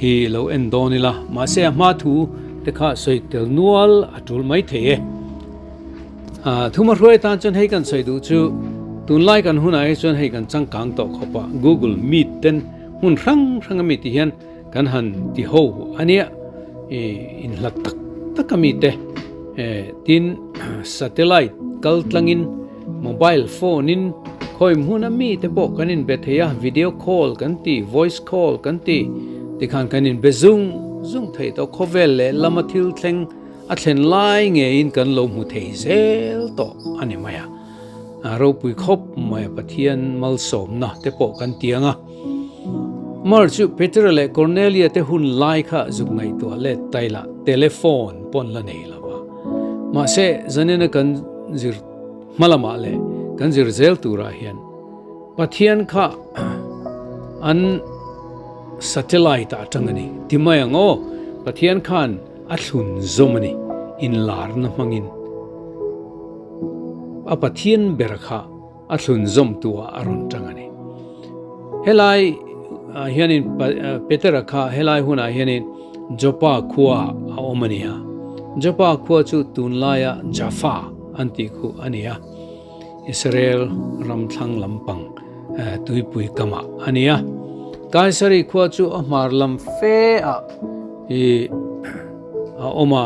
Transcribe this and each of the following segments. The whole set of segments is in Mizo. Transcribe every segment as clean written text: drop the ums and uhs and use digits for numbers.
hi lo en dawn ila, mahse a hma thu te kha sawi tel nual a tul mai thei e. Thuma hruai tan chuan hei kan sawi duh chu tunlai kan hunah hi chuan hei kan changkang tawh khawp a, Google Meet ten hmun hrang hrang ami ti hian kan han ti ho a nia, inhlat tak tak ami te tin satellite kal tlangin mobile phone in khawi hmun ami te pawh kan inbe thei a, video call kan ti, voice call kan ti, tikhan kan inbe zung zung thei tawh khawvel leh lama thil thleng A thlen lai ngeiin kan lo hmu thei zel tawh a ni mai a, a ropui khawp mai a Pathian malsawmna te pawh kan ti ang a. Mar chu Petera leh Cornelia te hun lai kha zuk ngaihtuah let taila telephone pawn la nei lo a. Mahse zanina kan zir hma lamah leh kan zir zel turah hian Pathian kha an satellite ah atang a ni ti mai ang aw. Pathian khan A thlun zawm a ni, inlarna hmangin. A Pathian ber kha a thlun zawm tu ah a rawn tang a ni. Helai ah hianin Petera kha helai hunah hianin Joppa khua ah a awm a ni a. Joppa khua chu tunlaia Jaffa an tih khu a ni a. Israel ram thlang lampang tuipui kamah a ni a. Kaisari khua chu a hmar lam fe ah i a awm a,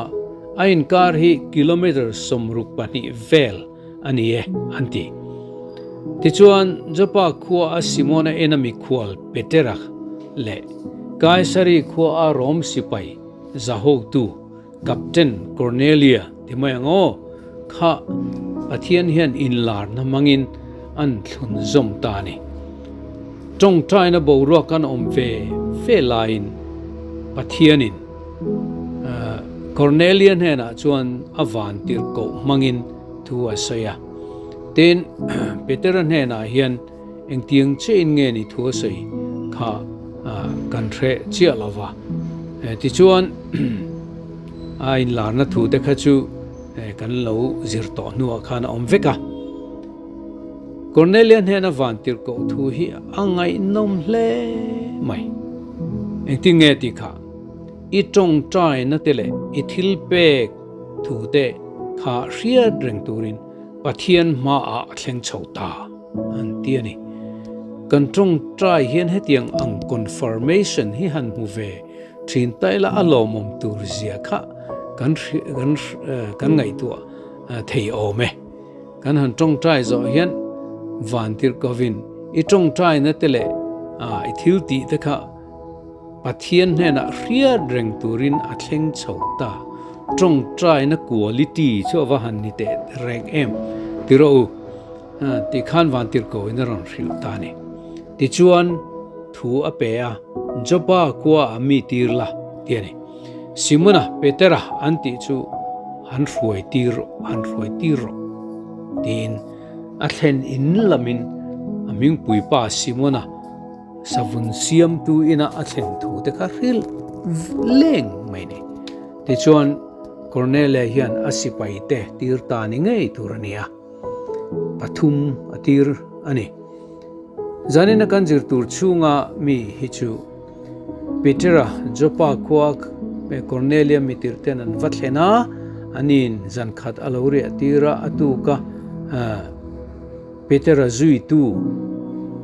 a inkar hi kilometre 62 vel a ni e an ti. Tichuan, Joppa khua a Simona ena mikhual Petera leh Kaisari khua a Rom sipai zahotu Captain Cornelia ti mai ang aw, kha Pathian hian inlarna hmangin an thlun zawm ta a ni. Tawngtaina boruak an awm ve ve laiin Pathianin Cornelia hnenah chuan a van tirhkoh hmangin thu a sawi a. Tin, Petera hnenah hian Engtiang chiahin nge ni thu a sawi kha kan hre chiah lo va. Tichuan, a inlarna thu te kha chu kan lo zir tawh hnuah khan a awm vek a. Cornelia hnena van tirhkoh thu hi a ngaihnawm hle mai. Engtin nge tih kha? I tawngtaina te leh i thil pek thu te kha hriat reng turin Pathian hmaah a thleng chho ta. An ti a ni. Kan tawngtai hian hetiang ang confirmation hi han hmu ve thin ta ila a lawmawm tur zia kha kan kan kan ngaihtuah thei awm e. Kan han tawngtai zawh hian van tirh kovin i tawngtaina te leh i thil tih te kha Pathian hnenah hriat reng turin a thleng chho ta. Tawngtaina quality chu a va han ni teh reng em ti rawh u. Tih khan vantirhkoh in a rawn hrilh ta a ni. Tichuan, thu a pe a, Joppa khua ah mi tir la, ti a ni. Simona, Petera an tih chu han hruai tir rawh, han hruai tir rawh, tiin a thlen in lamin a hmingpuipa Simona savun siamtu ina a thlen thu te kha hrilh leng mai a ni. Tichuan, Kornelia hian a sipaite tir ta ni ngei tur a ni a. Pathum a tir a ni. Zanina kan zir tur chhunga mi hi chu Petera, Joppa khua Kornelia mitirh ten an va thlen a, aniin zan khat a lo riah tir a, a tuk a Petera zuitu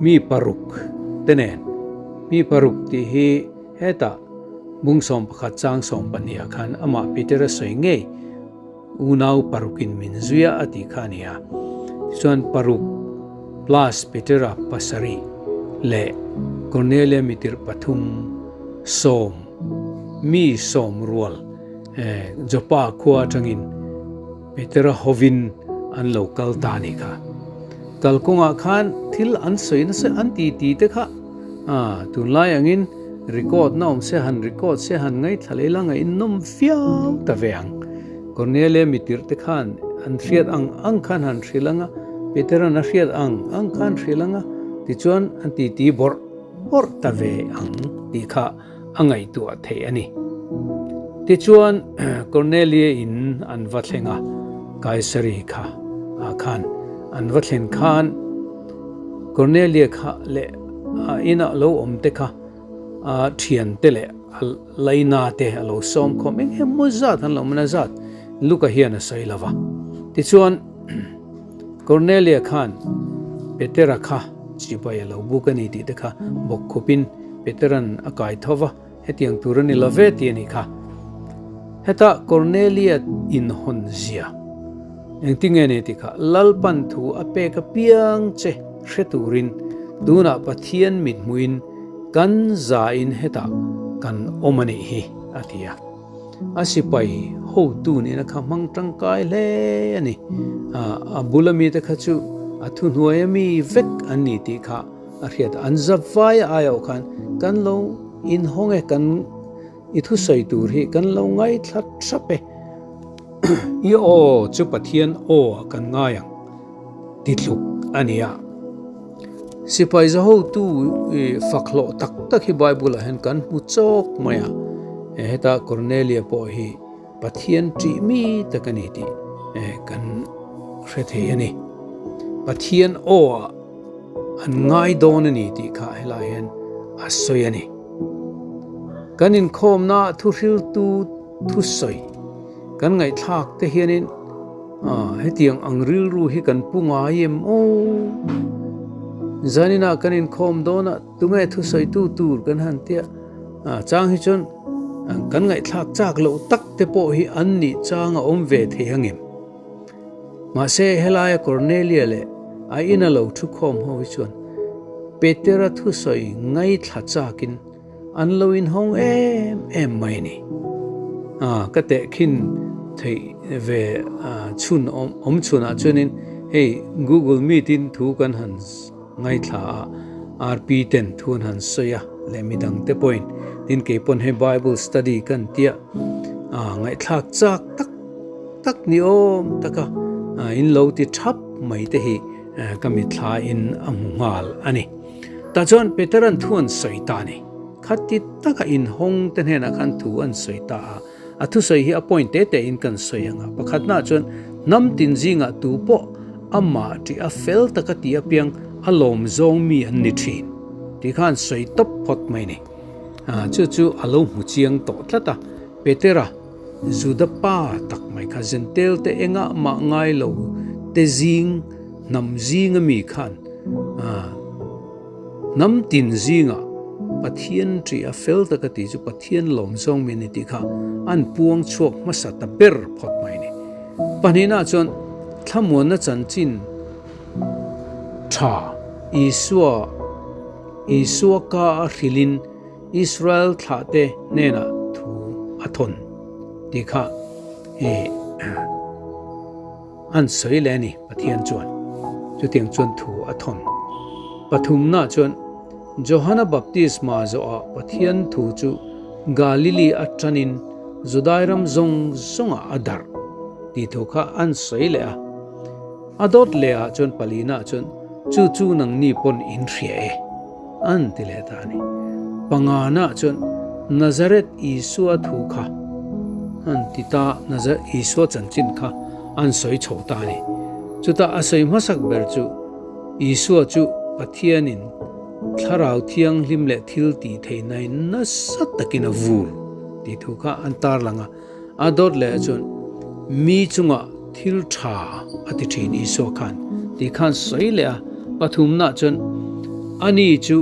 mi paruk te nen, mi paruk tih hi hetah bung 11 chang 12 ah khan amah Petera sawi ngei Unau parukin min zui a a tih kha a ni a. Tichuan paruk plus Petera pasarih leh Cornelia mitirh pathum sawm mi sawm rual Joppa khua atangin Petera hovin an lo kal ta a nih kha. Kalkawngah khan thil an sawi nasa an ti ti te kha tunlai angin record na awm se han record se han ngaithla leh ila ngaihnawm viau ta ve ang. Cornelia mitirh te khan an hriat ang ang khan han hrilh ang a, Petera'n a hriat ang ang khan hrilh ang a, tichuan an titi bawrh bawrh ta ve ang tih kha a ngaihtuah theih a ni. Tichuan Cornelia in an va thleng a, Kaisari kha ah khan an va thlen khan Cornelia kha leh a inah lo awm te kha a thiante leh. A laina te a lo sawm khawm eng emaw zat an lo man a zat Luka hian a sawi lo va. Tichuan, Cornelia khan Petera kha chibai a lo buk a ni tih te kha bawk khupin Petera'n a kai tho va, hetiang tur a ni lo ve tih a nih kha. Heta Cornelia inhawn zia engtinge ni tih kha Lalpan thu a pek apiang che hre turin tunah Pathian mithmuhin Kan zain hetah kan awm a nih hi, a ti a. A sipai hotu nihna kha hmang tangkai hle a ni. A bula mite kha chu a thuhnuaia mi vek an ni tih kha a hriat a. An zavai a aiawh khan kan lo inhawng e, kan i thusawi tur hi kan lo ngaithla thap e. I aw chu Pathian aw ah kan ngai ang ti tluk a ni a. Sipai zahotu fak hlawh tak tak hi Bible ah hian kan hmu chawk mai a, heta Cornelia pawh hi Pathian ṭih mi tak a ni tih kan hre thei a ni. Pathian aw ah an ngai dawn a ni tih kha helai hian a sawi a ni. Kan inkhawmna ah thuhriltu thusawi kan ngaihthlak te hianin hetiang ang rilru hi kan pu ngai em aw? Zaninah kan inkhawm dawn a, tunge thusawitu tur kan han tia chang hi chuan kan ngaihthlak chak loh tak te pawh hi an nih chang a awm ve thei angem? Mahse helaia Cornelia leh a ina lo thukhawm ho hi chuan Petera thusawi ngaithla chakin An lo inhawng em em mai a ni. Ka tehkhin theih ve chhun awm chhunah chuanin hei Google Meet in thu kan han ngaithla a, RP ten thu an han sawi a leh midang te pawhin tin kei pawn hei Bible study kan tia ngaihthlak chak tak tak ni awm taka in lo ti thap mai te hi ka mitthla in a hmu nghal a ni. Tah chuan Petera'n thu an sawi ta a ni. Khati taka inhawng te hnenah khan thu an sawi ta a, a thusawi hi a point te te in kan sawi ang a. Pakhatnaah chuan hnam tin zingah tu pawh amah ṭih a fel taka ti apiang a lawm zawng mi an ni ṭhin tih kha an sawi tawp phawt mai a ni. Chu chu a lo hmu chiang tawh tlat a, Petera Juda pa tak mai kha Zentel te engah mah ngai lo te zing hnam zinga mi khan hnam tin zingah Pathian ṭih a fel taka tih chu Pathian lawm zawng mi a ni tih kha an puang chhuak hmasa ta ber phawt mai a ni. Pahnihnaah chuan thlamuanna chanchin ṭha Isua Isua ka a hrilhin Israel thlahte hnenah thu a thawn tih kha an sawi leh a ni Pathian chuan chutiang chuan thu a thawn. Pathumna chuan Johana baptisma zawhah Pathian thu chu Galili atanin Judai ram zawng zawngah a darh tih thu kha an sawi leh a. A dawt lehah chuan palina chuan chu chu nangni pawn in hria e. An ti leh ta a ni. Pangana chuan Nazareth Isua thu kha an ti ta, Nazareth Isua chanchin kha an sawi chho ta a ni. Chutah a sawi hmasak ber chu Isua chu Pathianin Thlarau Thianghlim leh thil tih theihnain nasa takin a vur tih thu kha an tarlang a. A dawt leh chuan mi chungah thil tha a ti thin Isua khan tih khan sawi leh a, pathumnah chuan ani chu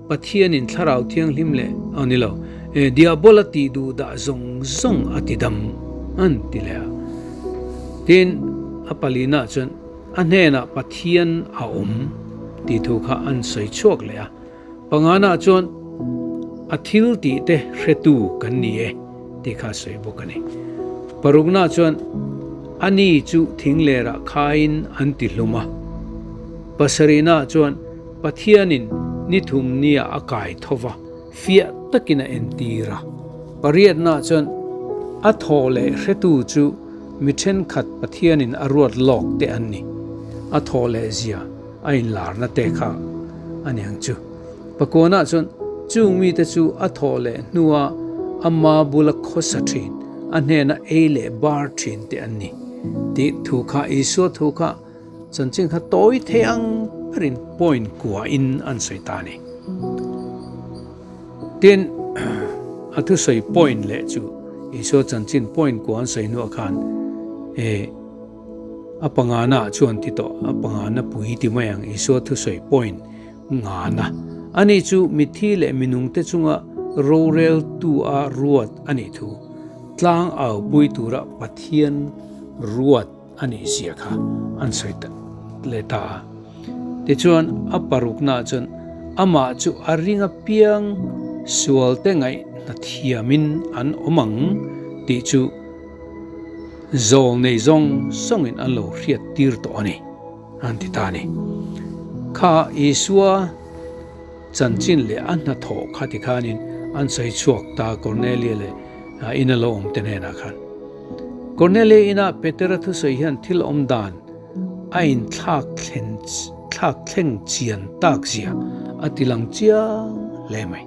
Pathianin Thlarau Thianghlim leh a ni lo, Diabola tih duh dah zawng zawng a ti dam an ti leh a. Tin, a palinah chuan a hnenah Pathian a awm tih thu kha an sawi chhuak leh a. Panganah chuan a thil tih te hretu kan ni e tih kha a sawi bawk a ni. Parukna chuan a ni chu thinglerah khaiin an ti hlum a. Pasarihna chuan Pathianin ni thum nia a kai tho va, fiah takin a entir a. Pariatna chuan a thaw leh hretu chu mi thenkhat Pathianin a ruat lawk te an ni. A thaw leh zia a inlarna te kha a ni ang chu. Pakuanah chuan chung mite chu a thawh leh hnua ama bula khawsa thin, a hnena ei leh bar thin te an ni tih thu kha Isua thu kha chanchin kha tawi thei ang berin point kuahin an sawi ta a ni. Tin, a a thusawi point leh chu Isua chanchin point ku an sawi hnuah khan e a pangana ah chuan ti tawh a pangana pui ti mai ang Isua thusawi point ngana ani chu mithi leh minungte chunga roreltu a ruat a nih thu tlang au pui tura Pathian ruat a nih zia kha an sawi ta leh ta a. Tichuan a paruknaah chuan amah chu a ring apiang sualte ngaihna thiamin an awm ang tih chu zawl nei zawng zawngin an lo hriat tir tawh a ni an ti ta a ni. Kha Isua chanchin leh a hnathawh kha tikhanin an sawi chhuak ta Kornelia leh ina lo awm te hnenah khan. Kornelia ina Petera thusawi hian thil awm dan a inthlak thlen thlak thleng chian tak zia a ti lang chiang hle mai.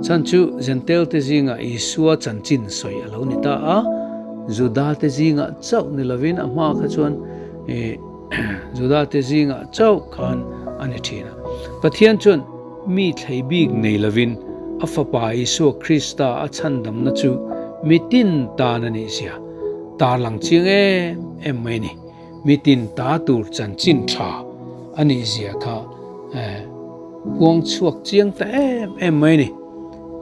Chhan chu Jentail te zingah Isua chanchin sawi a lo ni ta a, Juda te zingah chauh ni lovin a hma kha chuan Juda te zingah chauh khan a ni thin a. Pathian chuan mi thlei bik nei lovin a Fapa Isua Krista a chhandamna chu mitin tan a nih zia tarlang chiang em em mai a ni. Mitin ta tur chanchin tha a nih zia kha huang chhuak chiang ta em em mai a ni.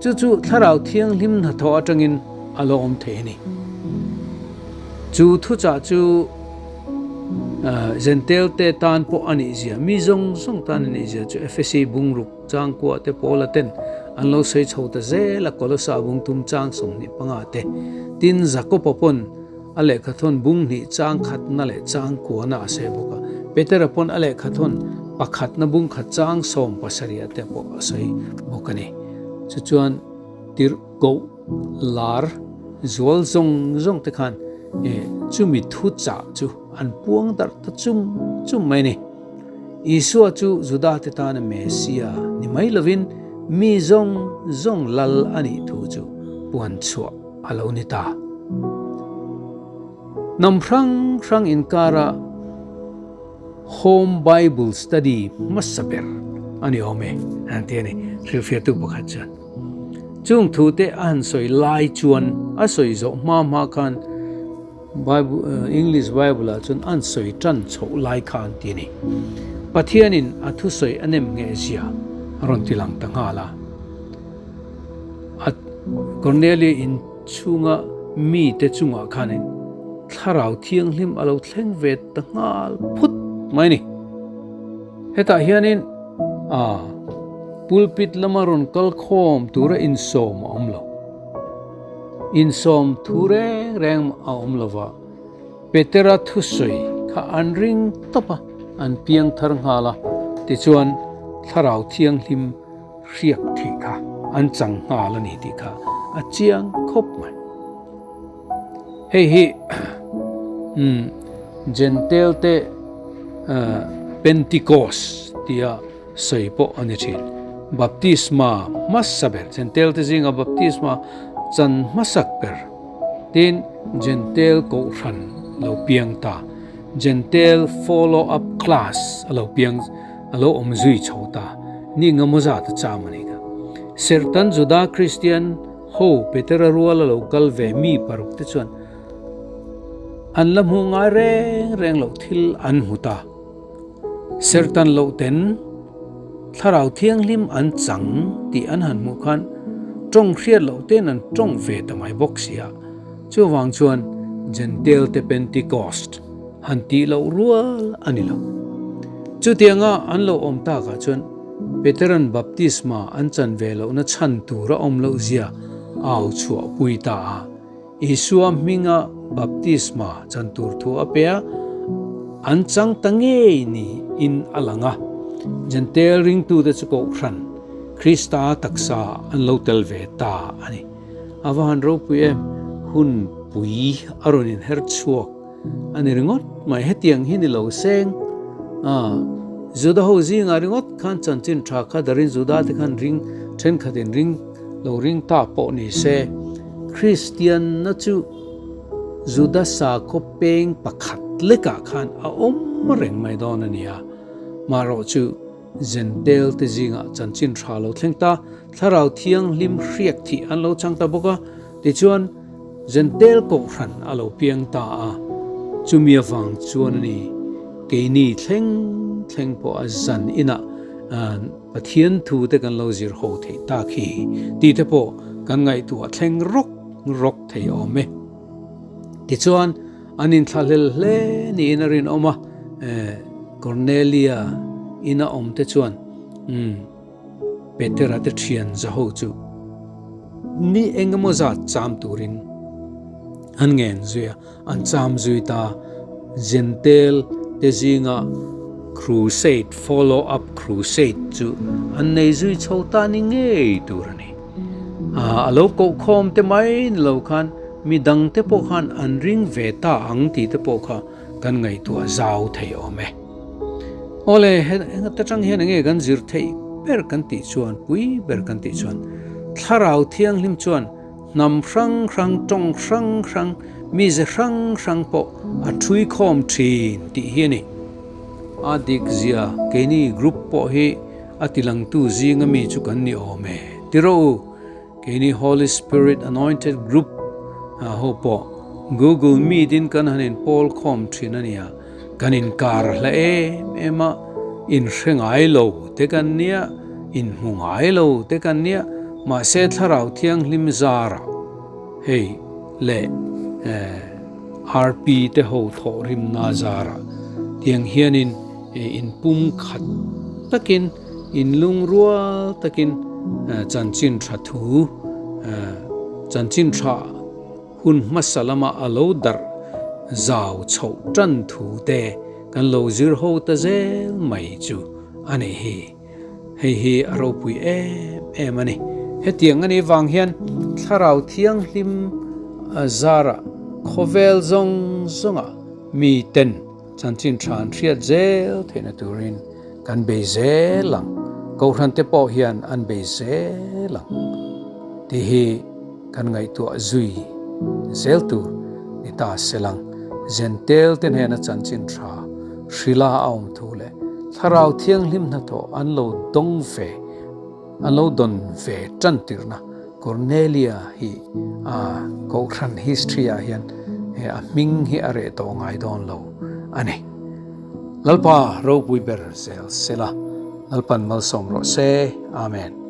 Chu chu Thlarau Thianghlim hnathawh atangin a lo awm thei a ni. Chu thuchah chu Jentail te tan pawh a nih zia, mi zawng zawng tan a nih zia chu Efesi bungruk changkua te Paula ten an lo sawi chho ta zel a, Kolosa bung tum chang 25 te, tin Jakoba pawn a lehkhathawn bung hnih chang khatna leh chang kuana a sawi bawk a, Petera pawn a lehkhathawn pakhatna bung khat chang 70 te pawh a sawi bawk a ni. Chu chuan tirhkoh lar zual zawng zawng te khan chumi thu chah chu an puang darh ta chum chum mai a ni. Isua chu Juda te tana Mesia ni mai lovin mi zawng zawng lal a nih thu chu puan chhuah a lo ni ta. Hnam hrang hrang inkara Home Bible Study hmasa ber a ni awm e, an ti a ni, hrilhfiahtu pakhat chuan. Chung thu te a han sawi lai chuan a sawi zawh hma hma khan Bible, English Bible ah chuan an sawi tan chhoh lai kha an ti a ni. Pathianin a thusawi a nem ngheh zia a rawn ti lang ta nghal a. A Cornelia in chhunga mite chungah khanin Thlarau Thianghlim a lo thleng ve ta nghal phut mai a ni. Hetah hianin a pulpit lama rawn kal khawm tura insawm a awm lo. Insawm thu reng reng a awm lo va, Petera thusawi kha an ring tawp a, an piang thar nghal a, tichuan Thlarau Thianghlim hriak thih kha an chang nghal a ni tih kha a chiang khawp mai. Hei hi Jentail te Pentecost tia sawi pawh a ni thin. Baptisma hmasa ber, Jentail te zinga baptisma chan hmasak ber tin Jentail kohhran lo piang ta, Jentail follow up class a lo piang a lo awm zui chho ta ni engemaw zat a cham a ni kha. Serhtan Juda Kristian Ho, Petera rual a lo kal ve mi paruk te chuan an la hmuh ngai reng reng loh thil an hmu ta. Serhtan loh ten Thlarau Thianghlim an chang tih an han hmuh khan tawng hriat loh ten an tawng ve ta mai bawk si a. Chuvang chuan Jentail te Pentecost han tih loh rual a ni lo. Chutianga an lo awm takah chuan Peteran baptisma an chan ve lohna chhan tur a awm loh zia a au chhuah pui ta a. Isua hminga baptisma chan tur thu a pe a, an chang ta ngei niin a lang a. Jentail ringtute chu Kohhran, Krista taksa an lo tel ve ta a ni. A va han ropui em! Hun pui a rawn inher chhuak A ni ringawt mai, hetiang hi ni lo seng. A, Juda ho zingah ringawt khan chanchin tha kha darin Juda te khan ring thenkhatin ring lo ring ta pawh ni se, Kristian na chu Juda sakhaw peng pakhat lekah khan a awm reng mai dawn a ni a, marawh chu. Jentail te zingah chanchin tha lo thleng ta, Thlarau Thianghlim hriak thih an lo chang ta bawk a, tichuan Jentail kohhran a lo piang ta a, chumi avang chuan a ni keini thleng thleng pawh a zan inah Pathian thu te kan lo zir ho theih tak hi tih te pawh kan ngaihtuah thleng rawk rawk thei awm e. Tichuan an inthlahlel hle niin a rinawm a, Cornelia ina awm te chuan umm Petera te thian zaho chu ni eng emaw zat cham turin an ngen zui a, an cham zui ta. Jentail te zinga crusade, follow up crusade chu an nei zui chho ta ni ngei tur a ni. A lo koh khawm te mai ni lo khan mi dang te pawh khan an ring ve ta ang tih te pawh kha kan ngaihtuah zau thei awm e. Awle, hengte atang hian enge kan zir theih ber kan tih chuan, pui ber kan tih chuan, Thlarau Thianghlim chuan hnam hrang hrang, tawng hrang hrang, mize hrang hrang pawh a thui khawm thin tih hi a ni. A dik zia keini group pawh hi a tilangtu zinga mi chu kan ni awm e. Tiraw u, Keini Holy Spirit Anointed Group ho pawh Google Meet in kan han inpawl khawm thin a nia, kan inkar hla em em a, inhre ngai lo te kan nia, inhmu ngai lo te kan nia, mahse Thlarau Thianghlim zarah hei leh RP te ho thawhrimna zarah tiang hianin inpum khat takin Inlungrual takin chanchin tha thu, chanchin tha hun hmasa lama a lo darh zau chhoh tan thu te kan lo zir ho ta zel mai chu a ni hi. Hei hi a ropui em em a ni. Hetiang a nih vang hian Thlarau Thianghlim zarah khawvel zawng zawngah miten chanchin tha an hriat zel theihna turin Kan bei zel ang, Kohhran te pawh hian an bei zel ang tih hi kan ngaihtuah zui zel tur ni ta se lang. Zentel te hnena chanchin tha hrila a awm thu leh Thlarau Thianghlim hnathawh an lo dawng ve, an lo dawn ve tan tirhna Cornelia hi a Kohhran history ah hian a hming hi a reh tawh ngai dawn lo a ni. Lalpa ropui ber zel sela, Lalpan malsawm rawh se. Amen.